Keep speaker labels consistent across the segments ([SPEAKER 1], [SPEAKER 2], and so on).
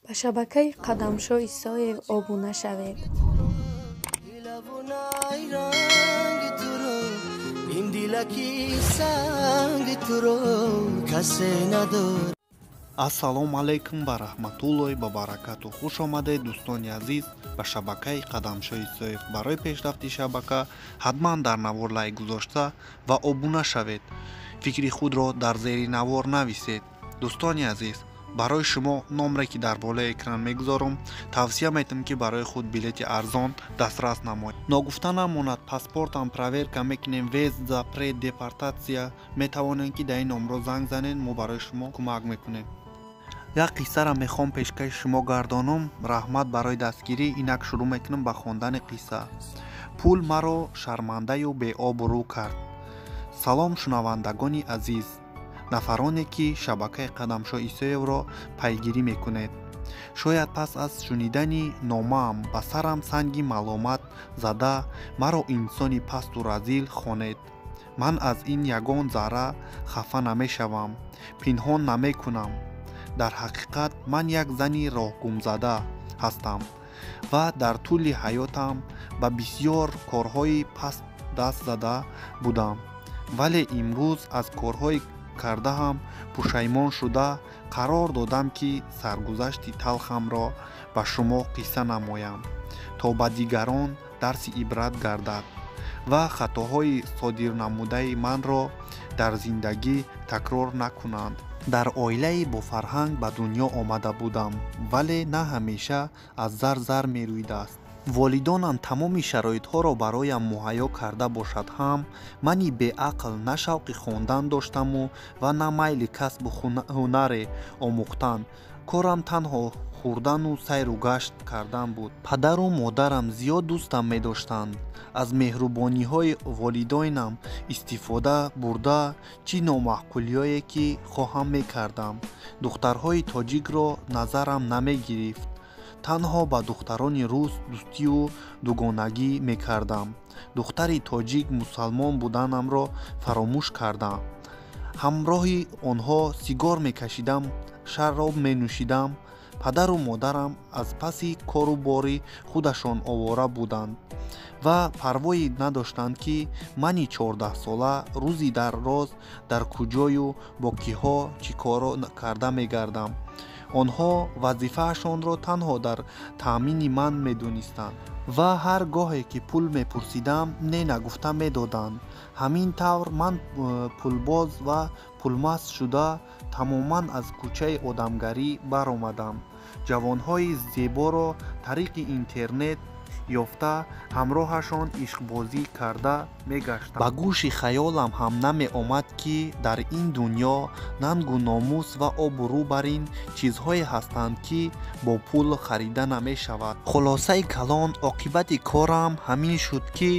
[SPEAKER 1] Ба шабакаи Қадамшо Исоев обуна шавед.
[SPEAKER 2] Ин дилаки санги туро касе надорад.
[SPEAKER 3] Ассалому алайкум ва раҳматуллоҳи ва баракату. Хуш омадед, дӯстони азиз, ба шабакаи Қадамшо Исоев. Барои пешрафти шабака ҳатман дар навор лайк гузошта ва обуна шавед. Фикри худро дар зери навор нависед. Дӯстони азиз, барои шумо номре ки дар болои экран мегузорам, тавсия метам, ки барои худ билети арзон дастрас намоед. Ногуфта намонад, паспортам проверка мекунем, въезд, запрет, депортация. Метавонем, ки дар ин номро занг занед, мо барои шумо кӯмак мекунем. Як қиссаро мехоҳам пешкаши шумо гардонам. Раҳмат барои дастгирӣ. Инак шурӯъ мекунам ба хондани қисса. Пул маро шармандаю беобрӯ кард. Салом, шунавандагони азиз, нафароне ки шабакаи Қадамшо Исоевро пайгирӣ мекунед. Шояд пас аз шунидани номаам ба сарам санги маломат зада, маро инсони пасту разил хонед. Ман аз ин ягон зарра хафа намешавам, пинҳон намекунам. Дар ҳақиқат ман як зани роҳгумзада ҳастам ва дар тӯли ҳаётам ба бисьёр корҳои паст даст зада будам, вале имрӯз аз корҳои кардаам пушаймон шуда, қарор додам, ки саргузашти талхамро ба шумо қисса намоям, то ба дигарон дарси ибрат гардад ва хатоҳои содирнамудаи манро дар зиндагӣ такрор накунанд. Дар оилаи бофарҳанг ба дунё омада будам, вале на ҳамеша аз зар зар мерӯидааст. Волидонам тамоми шароитҳоро бароям муҳайё карда бошад ҳам, мани беақл на шавқи хондан доштаму ва на майли касбу ҳунаре омӯхтан. Корам танҳо хӯрдану сайру гашт кардан буд. Падару модарам зиёд дӯстам медоштанд. Аз меҳрубониҳои волидойнам истифода бурда, чӣ номаъқулиҳое ки хоҳам мекардам. Духтарҳои тоҷикро назарам намегирифт, танҳо ба духтарони рус дӯстию дугонагӣ мекардам. Духтари тоҷик мусалмон буданамро фаромӯш кардам. Ҳамроҳи онҳо сигор мекашидам, шароб менӯшидам. Падару модарам аз паси кору бори худашон овора буданд ва парвое надоштанд, ки мани 14-сола рӯзи дар роз дар куҷою бо киҳо чӣ корро карда мегардам. Онҳо вазифаашонро танҳо дар таъмини ман медонистанд ва ҳар гоҳе ки пул мепурсидам, не нагуфта медоданд. Ҳамин тавр ман пулбоз ва пулмаст шуда, тамоман аз кӯчаи одамгарӣ баромадам. Ҷавонҳои зеборо тариқи интернет ёфта, ҳамроҳашон ишқбозӣ карда мегаштам. Ба гӯши хаёлам ҳам намеомад, ки дар ин дунё нангу номус ва обрӯ бар ин чизҳое ҳастанд, ки бо пул харида намешавад. Хулосаи калон, оқибати корам ҳамин шуд, ки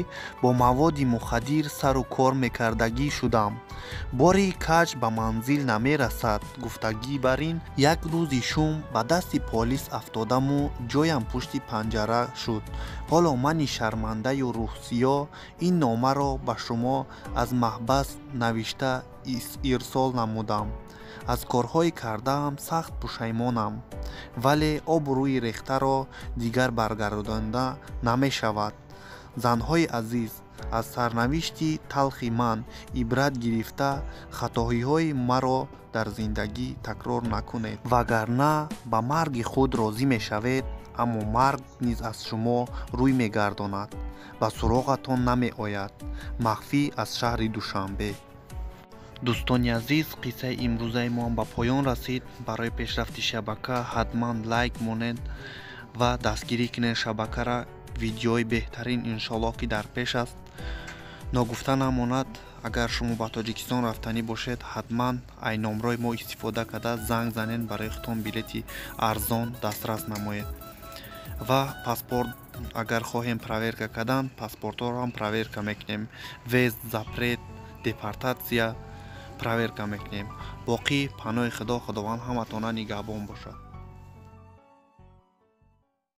[SPEAKER 3] бо маводи мухаддир сару кор мекардагӣ шудам. Бори каҷ ба манзил намерасад гуфтагӣ бар ин, як рӯзи шум ба дасти полис афтодаму ҷоям пушти панҷара шуд. Ҳоло мани шармандаю рӯҳсиёҳ ин номаро ба шумо аз маҳбас навишта ирсол намудам. Аз корҳои кардаам сахт пушаймонам, вале обрӯи рехтаро дигар баргардонда намешавад. Занҳои азиз, аз сарнавишти талхи ман ибрат гирифта, хатоҳиҳои маро дар зиндагӣ такрор накунед, вагарна ба марги худ розӣ мешавед, аммо марг низ аз шумо рӯй мегардонад, ба суроғатон намеояд. Махфӣ аз шаҳри Душанбе. Дӯстони азиз, қиссаи имрӯзаи мо ба поён расид. Барои пешрафти шабака ҳатман лайк монед ва дастгирӣ кунед шабакара. Видеои беҳтарин иншоаллоҳ ки дар пеш аст. Ногуфта намонад, агар шумо ба Тоҷикистон рафтанӣ бошед, ҳатман ай номрои мо истифода карда занг занед, барои худтон билети арзон дастрас намоед. Ва паспорт агар хоҳем проверка кардан, паспортҳоро ҳам проверка мекунем, въезд, запрет, депортация проверка мекунем. Боқӣ паноҳи Худо, Худованд ҳаматона нигаҳбон бошад.